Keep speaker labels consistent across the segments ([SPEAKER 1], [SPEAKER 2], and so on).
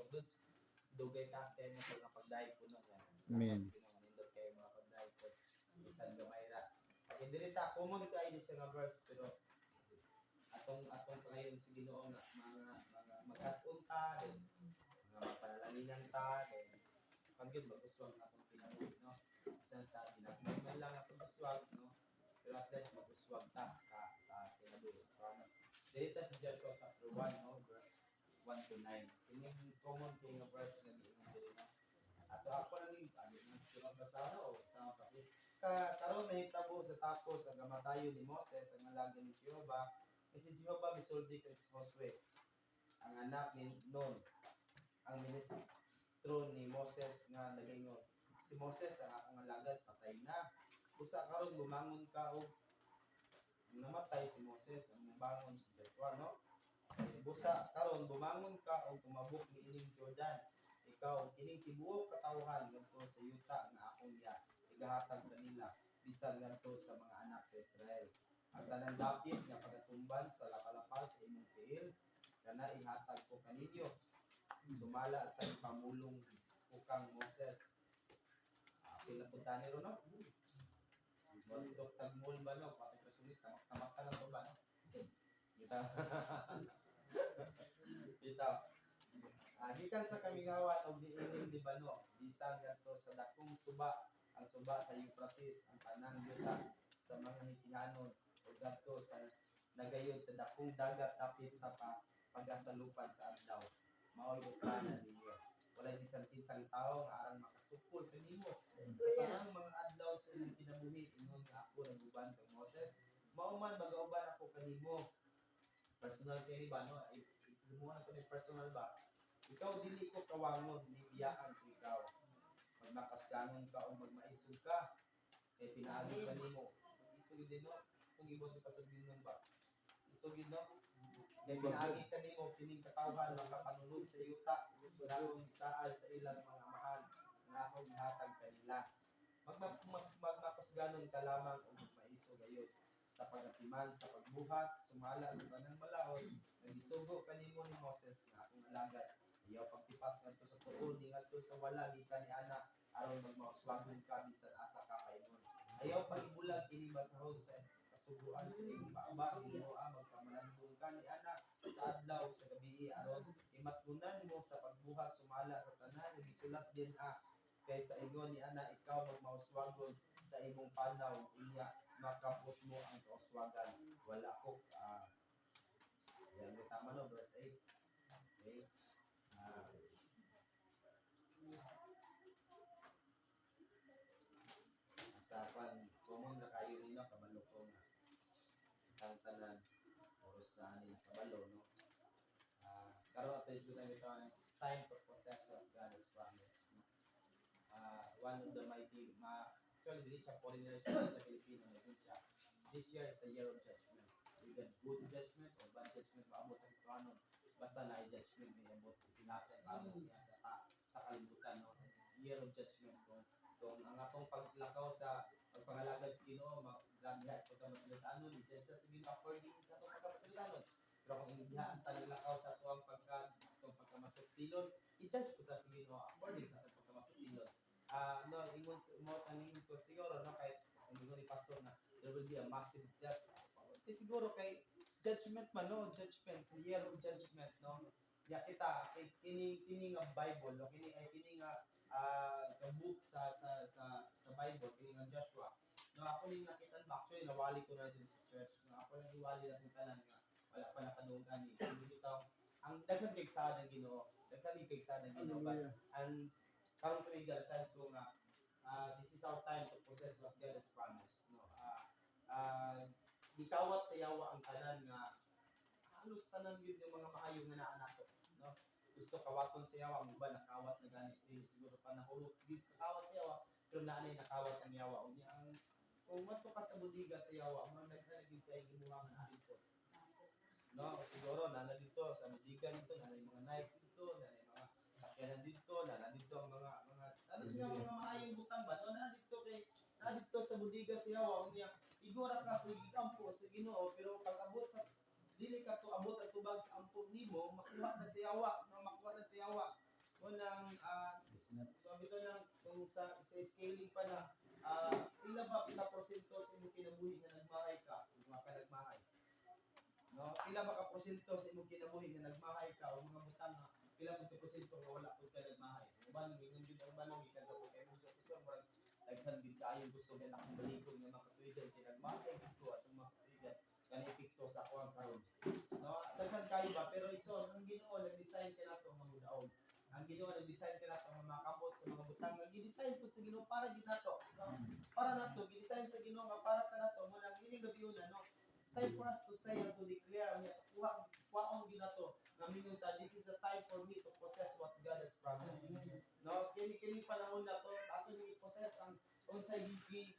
[SPEAKER 1] Dudes, dugay taas kayo nga sa pagdayeg po, no. Yan.
[SPEAKER 2] Amen.
[SPEAKER 1] Salamat sa Ginoo, nindot kayo mga pagdayeg po. Bisan gamay ra. Okay, diri ta, common kaayo di siya nga verse, pero atong pangayon sa Ginoo nga mga magkat-on ta, then mga mapanalaminan ta, then pag yun mag-uswag na atong kinabuhi, no? Bisan sa ginagmay man lang atong uswag, no? Pero at least mag-uswag ta sa kinabuhi. So ano, diri ta sa Joshua chapter 1, no, verse 1 to 9. Kining common kay nga verse nga giingon diri, no? Ato ako lang yung ano yung sunod basa, no, o sama pa si ka karon nahitabo sa tapos ang kamatayon ni Moses, ang alagad ni Jehova, kay si Jehova misulti kay Josue, ang anak ni Nun, ang ministro ni Moses, nga nagaingon, "Si Moses, ang akong alagad, patay na. Usa karon bumangon ka og," namatay si Moses, ang bumangon si Joshua, no? Eh, "Busa karon bumangon ka og tumabok niining Jordan, ikaw ug kining tibuok katawhan, ngadto sa yuta nga akong iya igahatag kanila, bisan ngadto sa mga anak sa Israel. Ang tanang dapit nga pagatumban sa lapalapa sa imong tiil, kana ihatag ko kaninyo, sumala sa pamulong ko kang Moses." Pila punta ni ro, no? Wadtok tag mall ba, no? Pati prasulis, tamak-tamak ka lang to ba, no? Kita. Bitaw. Gikan sa kamingawan og niining Libano, bisan ngadto sa dakong suba, ang suba sa Euphrates, ang tanang yuta sa mga Hitihanon, ug ngadto sa nagayon sa dakong dagat dapit sa pagasalupan sa adlaw. Mao'y upranan ninyo. Walay bisan kinsang tawo nga aron makasukol kanimo sa tanang mga adlaw sa imong kinabuhi. Ingon nga ako nag-uban kang Moses, mao man magauban ako kanimo. Personal kay ba, no? Lumuhan ko ni personal ba. Ikaw dili ko kawangon ni biyaan ko ikaw. Magmakasgangon ka o magmaisog ka kay pinaagi kanimo. Isog din, no? Kung ibon di pasugin ba. Isog, no? Kay pinaagi kanimo kining katawhan makapanunod sa yuta nga akong gisaad sa ilang mga amahan nga akong gihatag kanila. Magmakusganon ka lamang o magmaisog gayud sa pagatiman sa pagbuhat sumala sa tanang balaod nga gisugo kanimo ni Moses nga akong alagad. Ayaw pagtipas ngadto sa tuo ni ngadto sa wala gikan ni ana, aron magmauswagon ka bisan asa ka paingon. Ayaw pag-ibulag kini basahon sa kasuguan sa imong baaba. Ginoo, magpamalandong ka ni ana sa adlaw ug sa gabii, aron himatgunan mo sa pagbuhat sumala sa tanan nga gisulat dinha, kay sa ingon ni ana ikaw magmauswagon sa imong panaw, unya makabot mo ang kauswagan. Wala ko yan mo, tama, no? Verse 8. Okay. Sa kwan, common na kayo nino, kabalo ko nga ang tanan oras na ani kabalo, no? Karon ato is tayo bitaw, it's time to possess what God has promised, no? One of the mighty ma, actually dili siya foreigner, siya sa Pilipino, naging siya, "This year is a year of judgment, either good judgment or bad judgment, maabot ang Kristohanon, basta na judgment may abot sa tinapay paabot niya sa kalibutan," no? Year of judgment, kung ang atong paglakaw sa pagpangalagad sa Ginoo maggamit sa pagkamatulitanon, i-judge sa Ginoo according sa atong pagkamatulitanon. Pero kung inidihaan ta lakaw sa atong pagkamasuktilon, i-judge ko ta sa Ginoo according sa atong pagkamasuktilon. No, ingon mo tanin ko siguro, no, kahit ang ingon ni pastor na there will be a massive death. Eh, siguro kay judgment man, no? Judgment, year of judgment, no? Ya kita kay kini nga Bible, no, kini ay kini nga nga book sa Bible, kini nga Joshua, no? Ako ning nakita ba, actually nawali ko na din sa church, no? Ako nang iwali na itong tanan nga wala pa nakadunggan ni kini bitaw. Ang daghan kay saad ang Ginoo, daghan kay saad ang Ginoo, but ang karon tuig sad ko nga this is our time to possess what God has promised, no? Gikawat sa yawa ang tanan nga halos tanan yun yung mga maayo nga naa nato, no? Gusto kawaton sa yawa. Ang uban nakawat na gani eh, siguro pa nahurot gid kawat sa yawa, pero naanay nakawat ang yawa. Unya ang kung madto ka sa budiga sa yawa, mga naghan gid kay gimuha nga naa dito, no? Siguro nana dito sa budiga dito, nana yung mga Nike dito, nana yung mga sakyanan dito, nana dito ang mga ano nga mga maayong butang ba, no? Nana dito kay naa dito sa budiga sa yawa. Unya igora ka sa ampo sa Ginoo, pero pag abot sa dili ka to abot ang tubag sa ampo nimo, makuha na sa yawa, no? Makuha na sa yawa. Unang so bitaw lang kung sa scaling pa na pila ba pila porsyento sa imong kinabuhi nga nagmahay ka kung ka nagmahay? No, pila ba ka porsyento sa imong kinabuhi nga nagmahay ka o mga butang nga pila pud ka porsyento nga wala pud ka nagmahay? Ang uban ingon jud, ang uban gikan sa kay mong sa gusto, murag daghan gid kaayo gusto gyud akong balikon nga mga katuigan kay nagmahay gid ko atong mga katuigan nga epekto sa ako ang karon. No, daghan kayo ba, pero igsoon, ang Ginoo nag-design kay nato nga mudaog. Ang Ginoo nag-design kay nato nga makabot sa mga butang nga gi-design pud sa Ginoo para gid nato, no? Para nato, gi-design sa Ginoo nga para kanato. Mo nang ining gabi una, no, it's time for us to say and to declare unya kuha kuhaon gid nato nga mingon ta, "This is a time for me to possess what God has promised." No, kini kini panahon na to ato ni i-possess ang unsay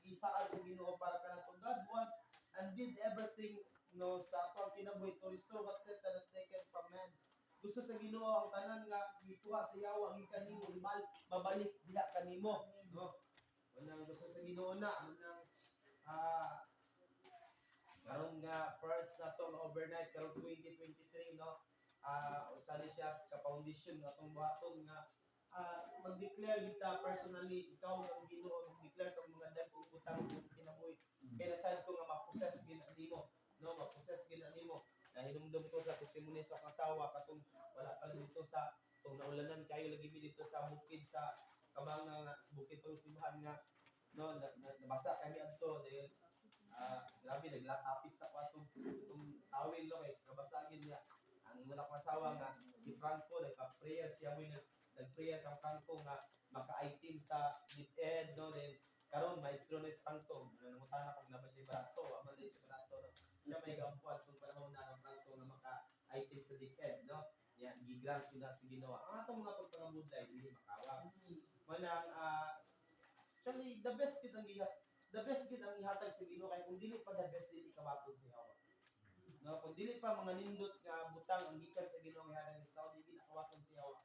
[SPEAKER 1] gisaad sa Ginoo para kanato. God wants and did everything, no, sa ato ang kinabuhi to restore what Satan has taken from man. Gusto sa Ginoo ang tanan nga gikuha sa yawa gikan nimo ibal babalik diha kanimo, no? Unang gusto sa Ginoo na unang karon nga first na to nga overnight karon 2023, no, usa ni siya ka foundation nga atong buhaton nga mag-declare kita personally, ikaw ang Ginoo, mag-declare kag mga dagkong butang sa imong kinabuhi kay nasad ko nga ma-possess gid nimo, no? Ma-possess gid nimo. Nahinumdum ko sa testimony sa akong asawa katong wala pa dito sa tong naulanan kayo lagi mi dito sa bukid sa Kabanga nga sa bukid pang simbahan nga, no, nabasa kami adto dahil grabe naglatapis sa ko atong atong tawil, no, kay kabasagin niya. Ang muna kong asawa nga si Franco, nagpa-prayer siya mo, nag-prayer kang Franco nga maka-item sa DepEd, no? Then karon maestro na si Franco. Nangutana kung na ba siya barato, wa man siya barato, no? Siya may gampuan kung panahon na ang Franco nga maka-item sa DepEd, no? Ya, gigrant yun na sa Ginoo ang atong mga pagpangabudlay dili makawag. Manang actually the best gid ang ihatag sa Ginoo kay kung dili pa the best, dili kawaton si Hawa, no? Kung dili pa mga nindot nga butang ang gikan sa Ginoo nga ihatag sa tao, dili nakawaton si Hawa.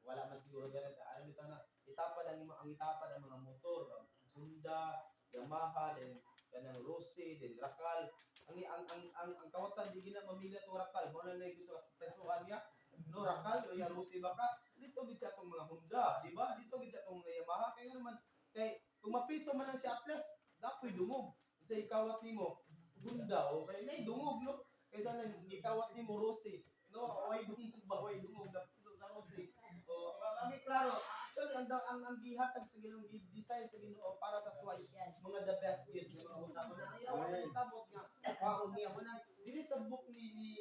[SPEAKER 1] Wala man siguro ganun. Alam ito na itapad ang itapad ang mga motor, ang Honda, Yamaha, then kanang Rossi, then Rakal. Ang kawatan di gina mamili atong Rakal. Mao na na gusto presuhan niya, no? Rakal o ya Rossi ba ka dito gid siya atong mga Honda, di ba? Dito gid siya atong mga Yamaha kay nga naman kay kung mapiso man lang siya, at least dapoy dungog sa ikawat nimo Honda o kay nay dungog, no? Kaysa nang ikawat nimo Rossi, no? Way dungog ba, way dungog, napiso sa Rossi. O ang klaro, actually ang gihatag sa Ginoo, design sa Ginoo para sa tuwa is mga the best gid nga mga butang na ayaw na kamot nga kwaon niya mo na dili sa book ni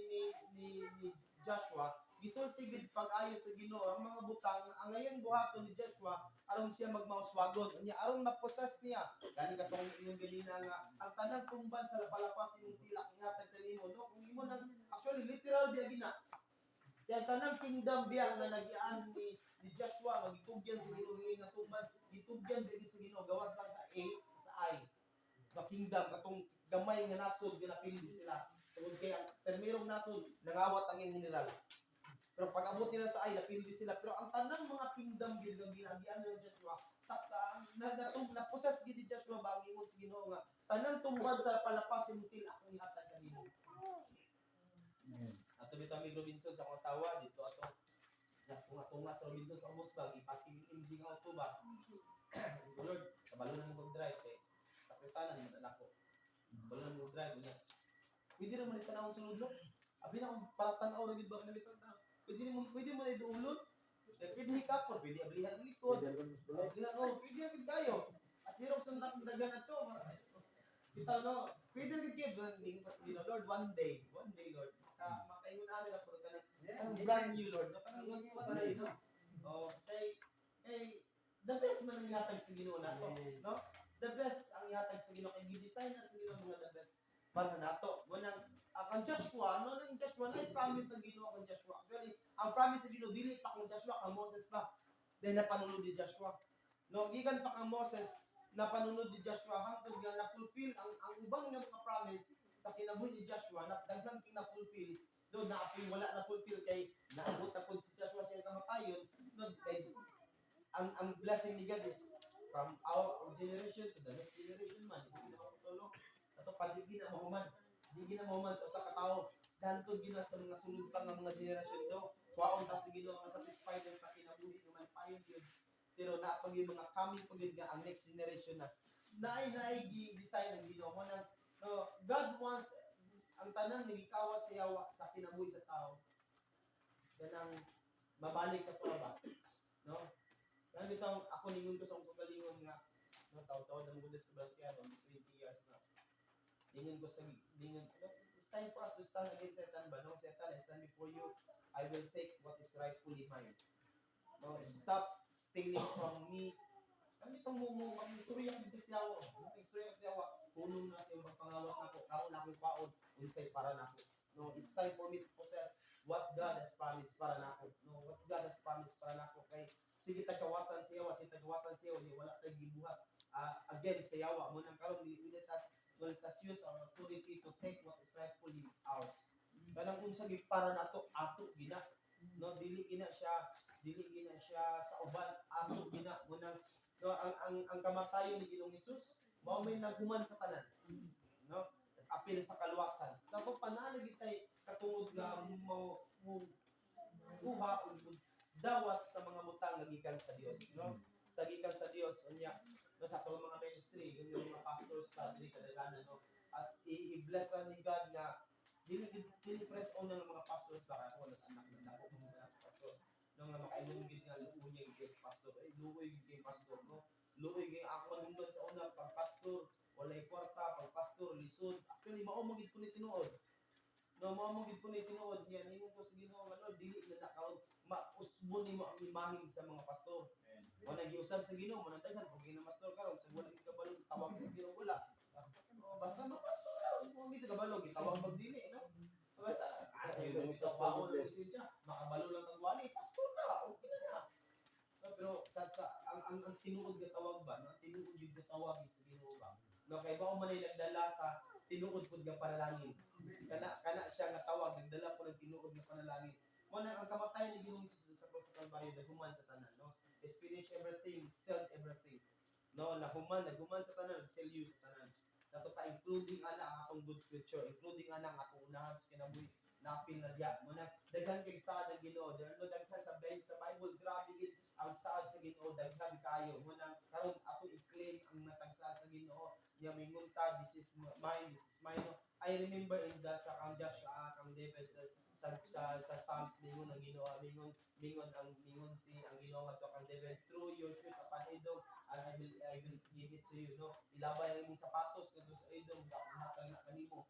[SPEAKER 1] Joshua. Gisulti gid pag-ayo sa Ginoo ang mga butang ang ngayon buhaton ni Joshua aron siya magmauswagon unya aron ma-possess niya. Gani katong iyong ganina nga ang tanang tumban sa lapalapas imong tilak ihatag kanimo, no? Kung imo nang actually literal biya gina. Kaya tanang kingdom biya nga nagian ni Joshua magitugyan sa Ginoo nga tumban, gitugyan biya sa Ginoo gawas lang sa A sa I nga kingdom, katong gamay nga nasod ginapildi sila tungod kay ang permirong nasod nangawat ang iyang general. Pero pag abot nila sa Ai, napildi sila. Pero ang tanang mga kingdom gid nga ginagian ni Joshua sa na, na, na, na possess gid ni Joshua ba ang ingon sa Ginoo nga tanang tumban sa palapas imong tilak akong ihatag kanimo. Ato bitaw mi Robinson sa akong asawa dito ato tunga-tunga sa Robinson sa ubos ba, giparking MG nga auto ba. Lord, kabalo na mo mag-drive kay pakisanan mo na ko. Kabalo na mo mag-drive unya. Pwede naman itanawon sa ludlok. Abi na kung para tan-aw ra gid ba kanang tanaw. Pwede mo na iduulon. Eh, pwede hikapon, pwede ablihan ang likod. Ablihan, oh, pwede na gid kayo. Asirok sa daghan na to. Kita no, pwede na gid kayo. Hindi pa sa Ginoo, Lord, one day, Lord, makaingon ani na puro kanang ang brand new, Lord, no? Kanang one day, no? Oh, kay the best man ang ihatag sa Ginoo nato, no? The best ang ihatag sa Ginoo kay gi-design na sa Ginoo mga the best para nato. Mo nang kang Joshua, no, nang Joshua na promise sa Ginoo kang Joshua. Actually, ang promise sa Ginoo dili pa kang Joshua, kang Moses pa. Then napanunod ni Joshua. No, gikan pa kang Moses, napanunod ni Joshua hangtod nga na-fulfill ang ubang nga mga promise sa kinabuhi ni Joshua, na daghan king na-fulfill do na apoy wala na fulfill kay naabot na pud si Joshua sa iyang kamatayon, no? Kay ang blessing ni God is from our generation to the next generation man, hindi na matutulo ato pa, di na mahuman, di na mahuman sa usa ka tawo, dantod gina sa mga sulod pa nga mga generasyon do. Kwaon ta sa Ginoo nga satisfied lang sa kinabuhi naman. Pero naa pa gyud mga coming pa gyud nga ang next generation na naay naay gi design ang Ginoo mo nang, no, God wants ang tanan nga gikawat sa yawa sa kinabuhi sa tao kanang mabalik sa tuwa ba, no? Kaya bitong ako ningon ko sa akong kagalingon nga, no, taw-taw na mo sa Baltian, almost 20 years na. Ningon ko sa ningon, no, it's time for us to stand against Satan ba, no? "Satan, I stand before you. I will take what is rightfully mine." No, stop stealing from me. Ano itong mo mo mag-istorya dito siya yawa. Mag-istorya siya yawa. Punong na sa imong pagpangawat nako, karon na akong kwaon, unsay para nako. No, it's time for me to possess what God has promised para nako. No, what God has promised para nako kay sige tagawatan siya yawa, sige tagawatan siya yawa, wala tay gibuhat against sa yawa. Mo nang karon we let us use our authority to take what is rightfully ours. Kanang unsa gi para nato, ato gina. No, dili gina siya sa uban, ato gina. Mo nang, no, ang kamatayon ni Ginoong Hesus mao may naghuman sa tanan. No? Apil sa kaluwasan. Sa so, panalig tay katungod nga mo mo kuha og dawat sa mga butang nga gikan sa Dios, no? Sa gikan sa Dios. Unya, no, sa atong mga ministry, yung mga pastors sa diri kadaghanan, no, at i-bless na ni God nga dili dili press on ng mga pastors ba. Ako na anak na dako ko sa pastor, no, nga makaingon gid nga luoy niya gid sa pastor, ay luoy gid kay pastor, no? Luoy kay ako manungod sa una, pag pastor walay kwarta, pag pastor lisod. Actually, mao mo gid ko ni tinuod, no? Mao mo gid ko ni tinuod niya. Ningon ko sa Ginoo nga, "Lord, dili na na karon mausbon nimo ang imahin sa mga pastor." Wala giusab sa Ginoo mo nang daghan pag na pastor karon sa wala gid kabalo tawag sa Ginoo, wala. Oh, basta mapastor ra kung gid kabalo gitawag pag dili, no? Basta asa yun bitaw baon lang siya, makabalo lang kag wali, pastor na, okay na na. No, pero sa ang tinuod nga tawag ba, no? Ang tinuod gyud nga tawag sa Ginoo ba. No, kay bao man ay nagdala sa tinuod pud nga panalangin. Kana kana siya nga tawag nagdala po ng tinuod nga panalangin. Mo na ang kamatayan ni Ginoong Jesus sa krus sa Kalbaryo naghuman sa tanan, no? It finished everything, it sealed everything. No, nahuman, naghuman sa tanan, seal you sa tanan. Dato pa including ana ang atong good future, including ana ang atong unahan sa kinabuhi, napil na diya. Mo na daghan kay saad ang Ginoo. There no daghan sa Bible, grabe gid ang saad sa Ginoo, daghan kayo. Mo na karon ato i-claim ang matag saad sa Ginoo. Niya mingon ta, "This is mine, this is mine." No? I remember in the sa kang Joshua, kang David sa Psalms, mingon ang Ginoo, mingon mingon ang mingon si ang Ginoo sa kang David, "Throw your shoes upon Edom and I will give it to you," no? Ilabay ang imong sapatos ngadto sa Edom, hatag na kanimo.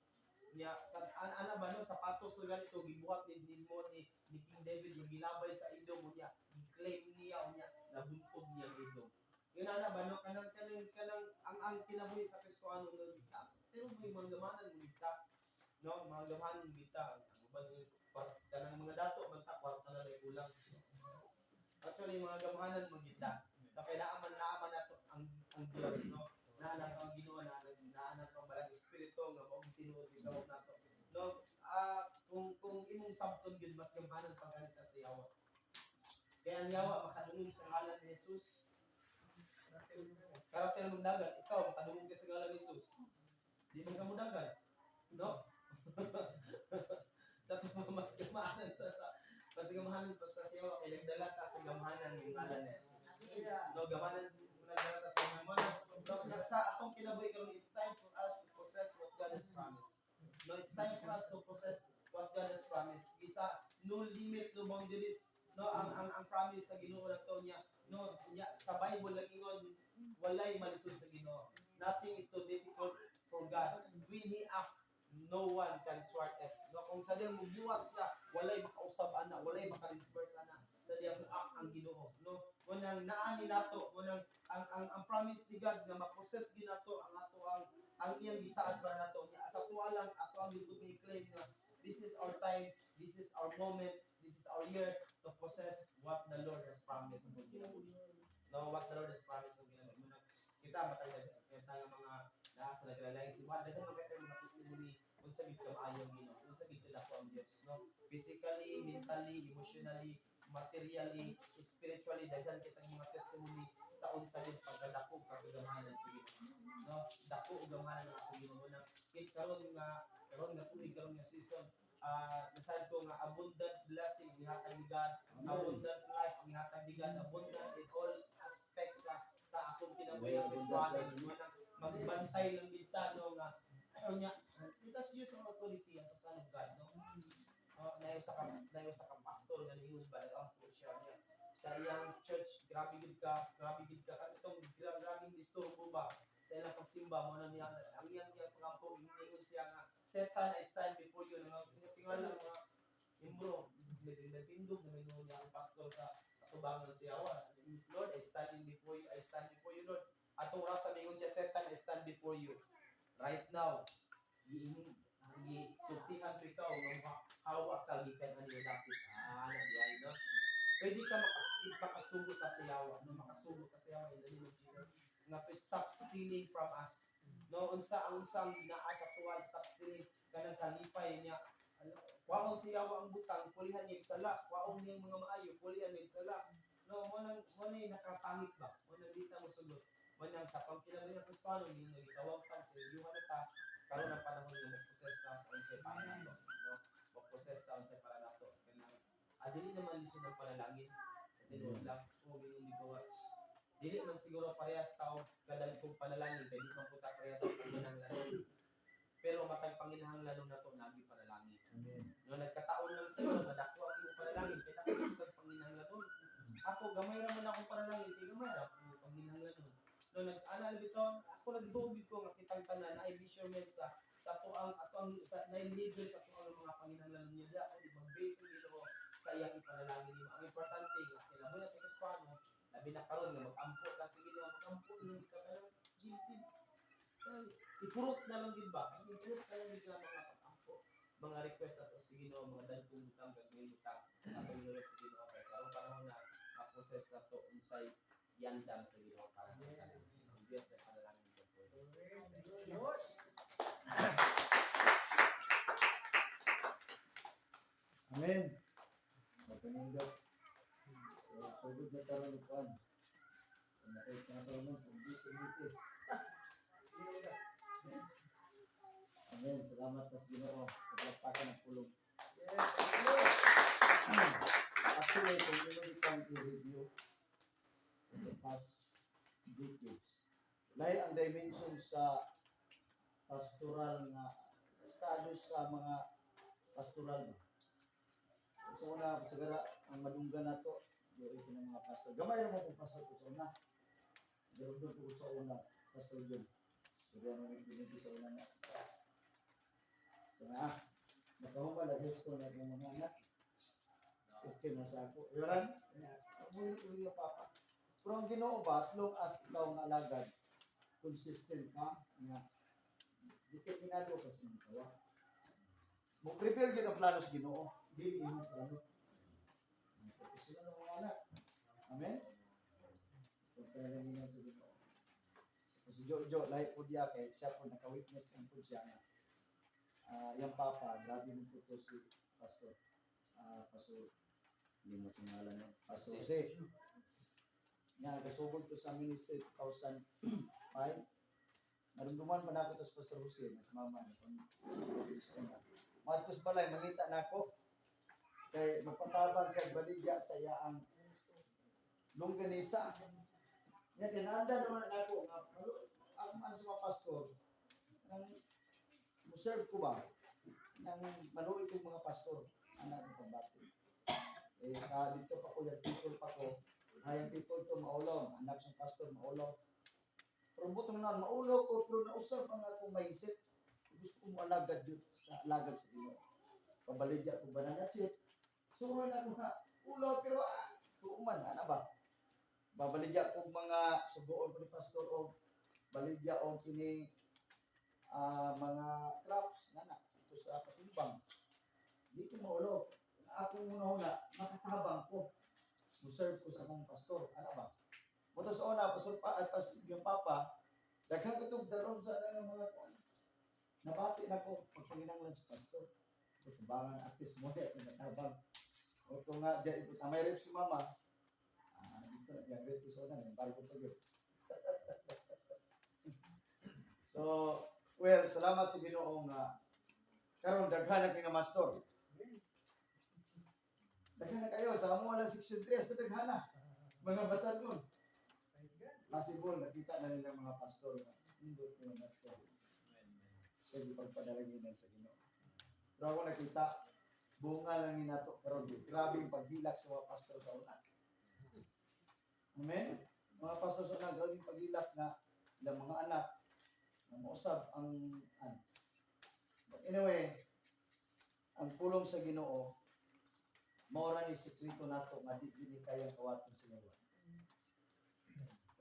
[SPEAKER 1] Nya sa an ana ba, no, sapatos na ganito gibuhat ni mo ni King David yung gilabay sa Edom, unya gi-claim niya, unya nabuntog niya ang Edom. Yun ana ba, no, kanang ang kinabuhi sa Kristohano, no, pero may mga gamanan mo ta, no, mga gamanan kita. Ang uban kanang mga dato man ta, kwarta na lang kulang. Actually, mga gamahanan mo kita, no, kay naaman nato ang Dios, no? Naa nato ang Ginoo, naa naa nato ang Balang Espiritu nga mao tinuod gitawag nato, no? Kung imong sabton gyud, mas gamhanan pa ganita sa yawa. Kaya ang yawa makadungog sa ngalan ni Jesus. Karakter mong dagan, ikaw makadungog ka sa ngalan ni Jesus. Di man ka mo dagan. No? Dapat mas gamhanan pa sa yawa kay nagdala ka sa gamhanan ng ngalan ni Jesus. No, gamhanan nagdala ka sa gamhanan. No, sa atong kinabuhi karon, it's time for us to possess what God has promised. No, it's time for us to possess what God has promised. Isa no limit, no boundaries, no, ang promise sa Ginoo nato niya, no, niya sa Bible nag-ingon walay malisod sa Ginoo. Nothing is too difficult for God. When He act, no one can thwart it. No, kung sa diyang mubuhat siya, walay makausab ana, walay maka-disperse ana sa diyang act ang Ginoo, no? Munang naani nato, munang ang promise ni God nga ma-possess gid nato ang ato ang iyang gisaad para nato. Nya sa tuwa lang ato ang gid i-claim nga this is our time, this is our moment, this is our year to possess what the Lord has promised sa kinabuhi. No, what the Lord has promised sa kinabuhi. Munang kita matay kita nga mga naa sa naglalayng si Juan, daghan man kay mga testimony unsa gid kamaayo ang Ginoo, unsa gid kadako ang Dios, no? Physically, mentally, emotionally, materially, spiritually, daghan kitang mga testimony sa unsa gid pagkadako kagagamhanan sa Ginoo. No, dako og gamhanan ang atong Ginoo na kit karon nga tuig, karon nga season, nasad ko nga abundant blessing gihatag ni God, abundant life gihatag ni God, abundant in all aspect. kinabuhi ang Kristiyano, mo nang magbantay lang kita, no, nga ano niya, let us use our authority as a son of God, no? No, nayo sa ka pastor nga niingon ba, nagampo siya niya sa iyang church, grabe gid ka itong grabing disturbo ba sa ilang pagsimba. Mo na niya ang iyang pangampo, ingon siya nga, "Satan, I stand before you." Nga tingala mga membro nagtindog na ingon niya ang pastor sa atubangan siya wa, "Lord, I stand in before you, I stand before you, Lord." Atong rasa mingon siya, "Satan, I stand before you right now. Giingon gi sultihan ko ikaw nga hawa ka gikan ani dapit." Ah, na diay, no? Pwede ka makasugot ka sa yawa, no? Makasugot ka sa yawa in the name of Jesus nga to stop stealing from us, no? Unsa ang unsang naa sa tuwa, stop stealing kanang kalipay niya. Kwaon sa yawa ang butang, pulihan niya sala. Kwaon niya mga maayo, pulihan niya sala, no? Mo nang nakapangit ba, mo nang di ta mosulot. Mo nang sa pangkinabuhi ng Kristiyano ni nga gitawag ta sa ilyuhan na ta karon, ang panahon nga mo-possess ta sa unsay para nato, no? Mo-possess ta unsay para nato. Kanang dili naman lisod ang panalangin sa tinuod lang o gingon ko, dili man siguro parehas tao kadagkong panalangin kay di man po ta parehas sa panginahanglan, pero matag panginahanglan nato nagi panalangin.
[SPEAKER 2] Amen.
[SPEAKER 1] No, nagkataon lang sa iyo madako ang imong panalangin kay dako kag panginahanglan. Ako, gamay ra man akong panalangin kay gamay ra akong panginahanglan. No, nag-ana bitaw ako, nagduog ko nga kitang tanan na measurement sa ato ang sa na level sa ato ang mga panginahanglan niya diya ako mag-base ang Ginoo sa iyang ipanalangin nimo. Ang importante nga kinabuhi nato Kristiyano, labi na karon nga mag-ampo ka sa Ginoo, mag-ampo lang ka kanang gilid, ipurot na lang gid ba, ipurot na lang gid nga mga pag-ampo, mga request ato sa Ginoo, mga dagkong butang kag may butang atong nulot sa Ginoo kay karong panahon na ma-possess nato unsay yandam sa Ginoo para sa tanan. Ang Dios ay panalangin ko po.
[SPEAKER 3] Lord.
[SPEAKER 2] Amen. Mapanindot. So, sugod na tarong lupan. Kung nakita na sa unang, kung di kumiti. Amen. Salamat sa Ginoo. Paglapakan ang pulong. Actually, kung imo kang i-review in the past decades, lahi ang dimension sa pastoral nga estado sa mga pastoral ba. Sa una, sagara, ang madunggan nato, di ito ng mga pastor. Gamay ra mo kung pastor ko sa una. Garudod ko sa una, Pastor John. Surya mo yung piniti sa una na. So na, nakahuman na ko na yung mga anak. Okay na sa ako. Yoran, uli uli ang papa. Pero ang Ginoo ba, as long as ikaw nga alagad, consistent ka, nga, determinado ka sa iyong gawa. Mo prepare gyud ang plano sa Ginoo, dili imong plano. Ang profesional ng mga anak. Amen? So, panalangin sa Ginoo. So, si Jojo, lahi po diya kay siya po naka-witness po siya nga yung papa, grabe mo po to si Pastor. Pastor, hindi mo tingalan, no? Pastor Jose. Nga, kasugod to sa ministry 2005. Narumduman man ako to sa Pastor Jose, mas mama na kung na. Matos balay, mangita na ako. Kay magpatabang sa baligya sa iyaang longganisa. Nya kinanda naman na ako nga ako man sa mga pastor nang mo-serve ko ba nang maluoy kong mga pastor anak ng pambati. Eh sa dito pa ko, yung people pa ko, hayang people to maulaw, anak sa pastor maulaw. Pero butong na maulaw ko pero nausab ang akong mindset. Gusto ko mo alagad yun sa alagad sa Ginoo. Pabaligya ko banana chip. So na ako nga ulaw pero tuuman ana ba? Babaligya ko mga sugoon ko ni pastor og baligya og kini mga crops nana ito sa katimbang. Di ko maulo. Akong una-una, makatabang ko. Mo-serve ko sa akong pastor. Ano ba? Mo sa una, pastor pa, at pas, yung papa, daghan ko itong daron sa ano, mga kuan. Nabati na ko pagpanginanglan sa pastor. Ito, at least mo di natabang. O ito nga, di, ito, may rep si mama. Dito na, yung rep sa una, yung bago pa yun. So, well, salamat sa Ginoo nga karon daghan na kayo nga mastor. Daghan na kayo sa amo na section 3 sa daghan na. Mga batanon.
[SPEAKER 3] Praise God.
[SPEAKER 2] Possible, nakita na nila mga pastor na nindot yung pastor. Kaya pagpadalangin sa Ginoo. Pero ako nakita, bunga lang ni nato karon, grabe yung paghilak sa mga pastor sa una. Amen? Mga pastor sa una, grabe yung paghilak na ilang mga anak na mausab ang ano. But anyway, ang pulong sa Ginoo mao ra ni sekreto nato nga di gyud ni kayang kawaton sa Ginoo.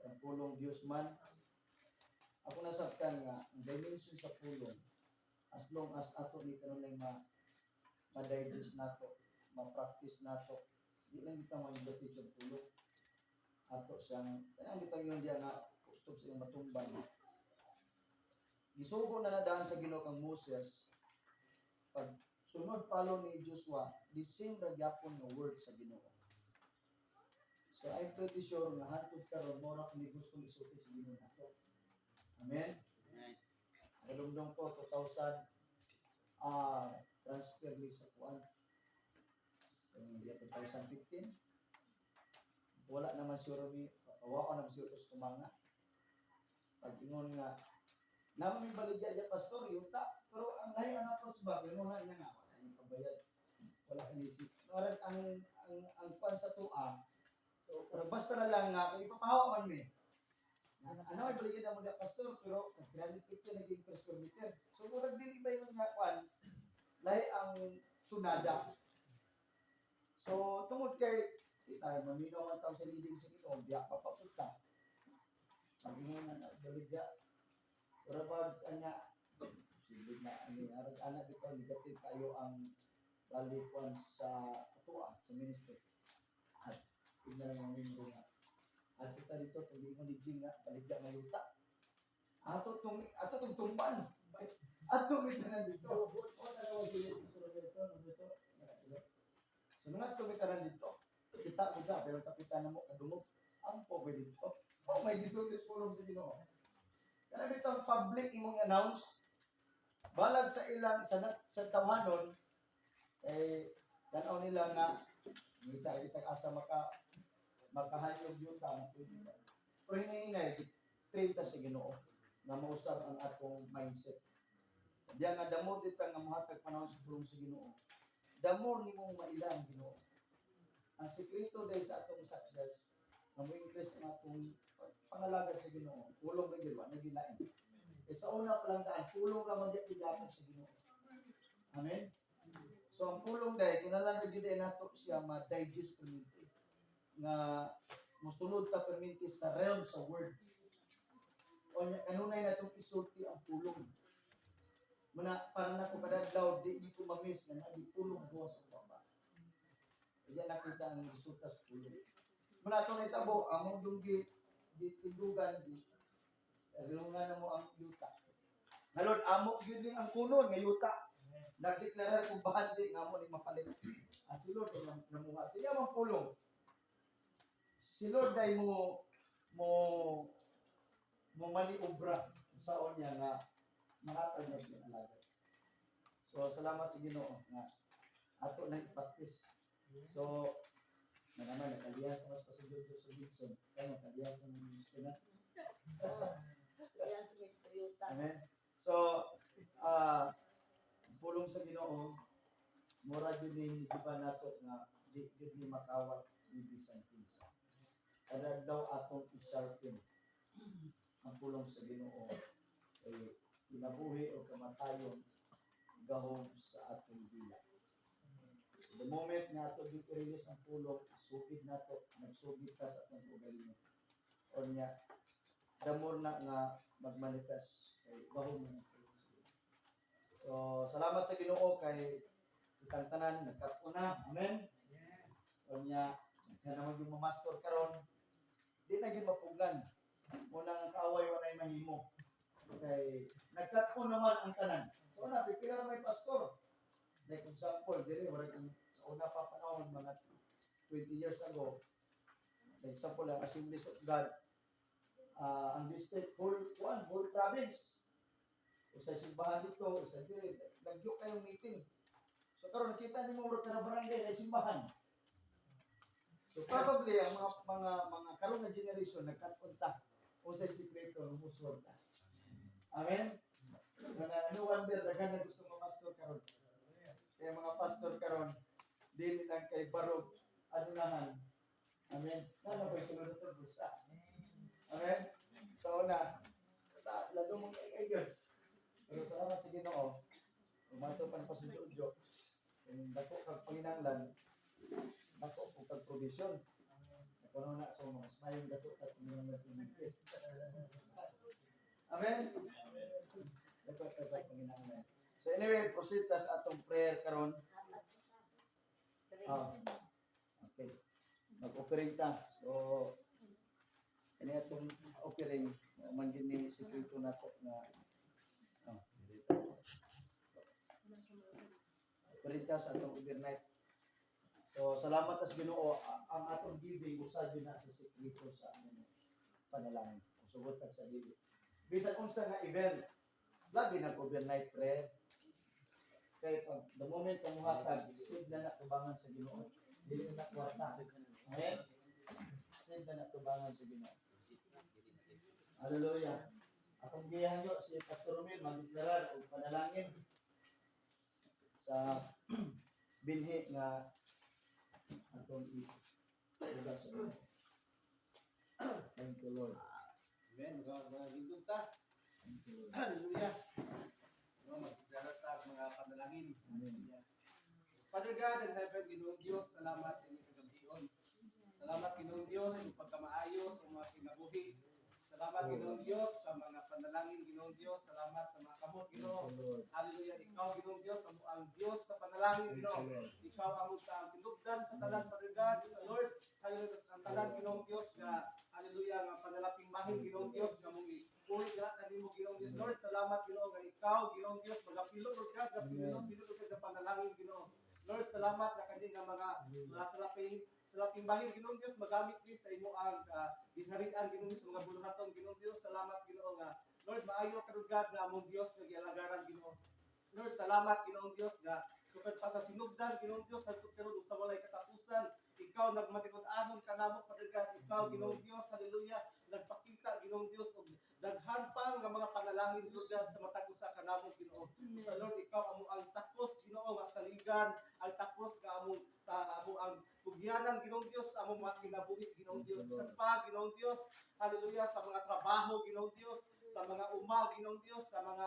[SPEAKER 2] Ang pulong Dios man, ako nasabtan nga ang dimension sa pulong, as long as ato ni kanunay ma ma-digest nato, ma-practice nato, di lang kita mo sa pulong. Ato siyang kanang bitang yun diya nga kutob sa iyong matumban. Gisugo na nadaan sa Ginoo kang Moses, pag sunod palo ni Joshua, the same ra gyapon nga word sa Ginoo. So I'm pretty sure nga hantod karon mao ra ni gustong isulti sa Ginoo nato. Amen. Nalumdong ko 2000, transfer mi sa kuan. Yung year 2015. Wala naman sure mi, papawaon naman sure sa kumanga. Pag ingon nga naman may baligya ya, pastor, yuta, pero ang lahi ang approach ba kay mo na niya nga wala yung pabayad. Wala ka nisip. Parang ang kuan sa tua. So, pero basta na lang nga kay ipapahawa man mi. Ano ay baligya na mo dia, pastor, pero ang 350 naging per square meter. So murag dili ba yung nga kuan, lahi ang tunada. So tungod kay di tayo maminaw ang tao sa leading sa Ginoo, biya pa papunta. Pag-ingon na baligya. Pero pag anya sige na ani arag ana bitaw, negative kayo ang balikuan sa atua sa ministry. At tignan lang ang miyembro nga. At kita dito tong ingon ni Jing nga baligya nga yuta. Ato tong tumban. Ato mi tanan dito. O na si si Roberto, Roberto. So nga ato mi tanan dito. Kita mo sa pero kapitan na mo kadungog. Ampo ko dito. Oh, may gisulti sa pulong sa Ginoo. Kana bitong public imong announce balag sa ilang sa tawhanon eh tan-aw nila nga ngita kita asa makahanyog yuta mo pwede ba. Pero hinay-hinay train ta sa Ginoo nga mausab ang atong mindset. Diya nga the more dita nga mohatag panahon sa pulong sa Ginoo, the more nimo maila ang Ginoo. Ang sekreto dahil sa atong success nga mo increase ang atong pangalagad sa Ginoo, pulong ra gyud, wa na gilain. Eh, sa una pa lang daan, pulong ra man gyud dapat sa Ginoo. Amen. So ang pulong dahil kinahanglan ra gyud nato siya ma-digest perminti. Nga mosulod ta perminti sa realm sa word. O nya kanunay natong isulti ang pulong. Muna para na ko kadadlaw di ni ko ma-miss nga naagi pulong buwas sa baba. Kaya nakita ang resulta sa pulong. Muna ato nahitabo among yung gi gitindugan, gi rilungan na mo ang yuta. Nga Lord, amo gyud ning ang kunon nga yuta. Nagdeklarar kung bahandi nga amo ni mapalit. Ah, si Lord ang namuha. Tiya man pulong. Si Lord ay mo maniobra saon niya nga mahatag na siya alagad. So salamat sa Ginoo nga ato na i-practice. So na naman nakalihas sa mas pasugod sa Gibson. Kaya nakalihas sa mga gusto na.
[SPEAKER 3] Yan sa may Toyota.
[SPEAKER 2] Amen. So, pulong sa Ginoo, mura jud ni di ba nato nga di jud ni makawat ni bisan kinsa. Kada daw atong i-sharpen ang pulong sa Ginoo kay kinabuhi o kamatayon gahom sa atong dila. So, the moment nga ato gyud i-release ang pulong, sugid nato, nagsugid ta sa atong kaugalingon. O niya, the more na nga magmanifest kay gahom na ang pulong sa Ginoo. So, salamat sa Ginoo kay kitang tanan nagkat-una. Amen. O niya, na naman yung mamastor karon, di na gyud mapugan. Unang ang kaaway walay mahimo. Kay nagkat-on naman ang tanan. So na pipila ra may pastor. Like example, dili wala ang sa una pa panahon, mga 20 years ago. Like example, ang Assemblies of God, ang district, whole one, whole province. Usa simbahan dito, usa diri, lagyo kayong meeting. So karon nakita nimo murag kada barangay na simbahan. So probably ang mga karon nga generation nagkat-on ta. Unsay sikreto ng muswag ta. Amen. Nga no wonder daghan na gusto mga pastor karon. Kaya mga pastor karon dili lang kay barog anunahan. Amen. Nana ba sunod to bulsa? Amen. Sa una, lalo mong kay kay. Pero salamat sa Ginoo. Umato pa ni Pastor Jojo. Kung dako kag panginahanglan, dako po kag provision. Nakuno na ako mas mayong dako kag panginahanglan pinagkis. Amen. Dako kag panginahanglan. So anyway, proceed ta sa atong prayer karon. Ah. Okay. Mag-offering ta. So kani atong offering man gid ni sikreto nato nga oh, dito. Offering ta sa atong overnight. So salamat sa Ginoo, ang atong giving usa gyud na sa sikreto sa among panalangin. Sugot ta sa dili. Bisan unsa nga event, labi nag overnight prayer. Kay pag the moment ka muhatag, seed na natubangan sa Ginoo. Dili na kwarta. Amen. Seed na natubangan sa Ginoo. Hallelujah. Akong giyahan yo si Pastor Romel magdeklarar og panalangin sa binhi nga atong i-buga sa Ginoo. Thank you, Lord.
[SPEAKER 4] Amen. Mga lindog ta.
[SPEAKER 2] Thank you, Lord.
[SPEAKER 4] Hallelujah. No, magdara ta ang mga panalangin.
[SPEAKER 2] Amen.
[SPEAKER 4] Father God in heaven, Ginoong Diyos, salamat ini kagabion. Salamat, Ginoong Diyos, sa pagkamaayo sa mga kinabuhi. Salamat, Ginoong Diyos, sa mga panalangin, Ginoong Diyos. Salamat sa mga kamot,
[SPEAKER 2] Thank
[SPEAKER 4] Ginoo.
[SPEAKER 2] you, Lord.
[SPEAKER 4] Hallelujah. Ikaw, Ginoong Diyos, ang Diyos sa panalangin,
[SPEAKER 2] Thank
[SPEAKER 4] Ginoo.
[SPEAKER 2] you, Lord.
[SPEAKER 4] Ikaw ang ang tinubdan sa tanan, Father God, Lord. Hallelujah. Ang tanan, Ginoong Diyos, nga hallelujah, nga panalaping mahin, Ginoong Diyos, nga mong uli na nimo, Ginoong Diyos. Lord, salamat, Ginoo, nga ikaw, Ginoong Diyos, magapilo Lord God, gapilo
[SPEAKER 2] Amen.
[SPEAKER 4] pilo Lord God sa panalangin, Ginoo. Lord, salamat na kani nga mga salaping bahin, Ginoong Diyos, magamit ni sa imo ang ginharian, Ginoong Diyos, mga buluhaton, Ginoong Diyos. Salamat, Ginoo, nga Lord, maayo ka, Lord God, nga among Diyos nga gialagaran, Ginoo. Lord, salamat, Ginoong Diyos, nga sukad pa sa sinugdan, Ginoong Diyos, hangtod karon ug sa walay katapusan, ikaw nagmatikod-anon kanamo, Father God. Ikaw, Ginoong Diyos, hallelujah, nagpakita, Ginoong Diyos, og daghan pa nga mga panalangin, Lord God, sa matag usa kanamo, Ginoo. So, Lord, ikaw amo ang takos, Ginoo, nga saligan, ang takos nga among sa amo ang tugyanan, Ginoong Diyos, sa among mga kinabuhi, Ginoong Diyos. Bisan pa, Ginoong Diyos, hallelujah, sa mga trabaho, Ginoong Diyos, sa mga uma, Ginoong Diyos, sa mga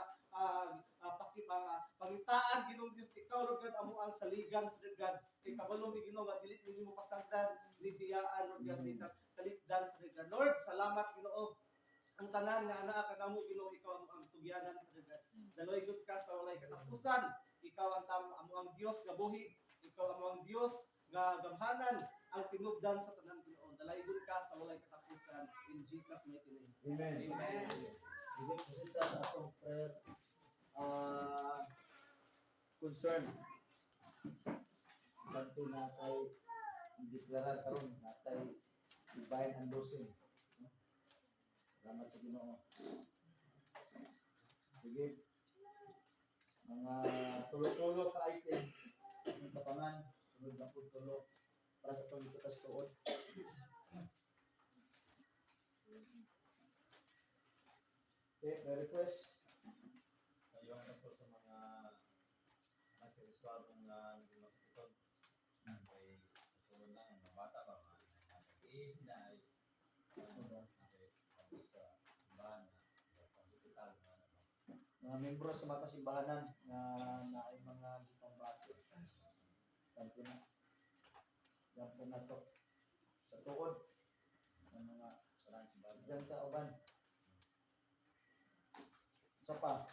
[SPEAKER 4] pangitaan, Ginoong Diyos, ikaw, Lord God, amo ang saligan, Lord God. Kay kabalo mi, Ginoo, nga dili nimo pasagdan, ni biyaan, Lord God, ni talikdan, Lord God. Lord, salamat, Ginoo. Ang tanan nga anaa kanamo, Ginoo, ikaw amo ang tugyanan, Lord God. Daloy gud ka sa walay katapusan. Ikaw ang amo ang Dios nga buhi. Ikaw amo ang Dios nga gamhanan, ang tinubdan sa tanan, Ginoo. Dalaygon ka sa walay katapusan. In Jesus' mighty name.
[SPEAKER 2] Amen.
[SPEAKER 4] Amen.
[SPEAKER 2] Sige, proceed ta sa atong prayer concern. Kanto na kay deklarar karon natay divine unlosing. No? Salamat sa Ginoo. Sige. Mga tulo-tulo ka item ng tapangan, sunod na po tulo para sa atong itutas tuod. Okay, may request.
[SPEAKER 1] Ayun na po sa mga nasa nga masakiton. Kay sa tuon lang, mga bata pa, mga nag-age na ay okay, sa simbahan na sa hospital na ano.
[SPEAKER 2] Mga membro sa mga kasimbahanan nga naay mga gipambati. Tanto na. Yan po na to. Sa tuod. Ang mga
[SPEAKER 1] Parang simbahan.
[SPEAKER 2] dyan sa uban. Isa pa.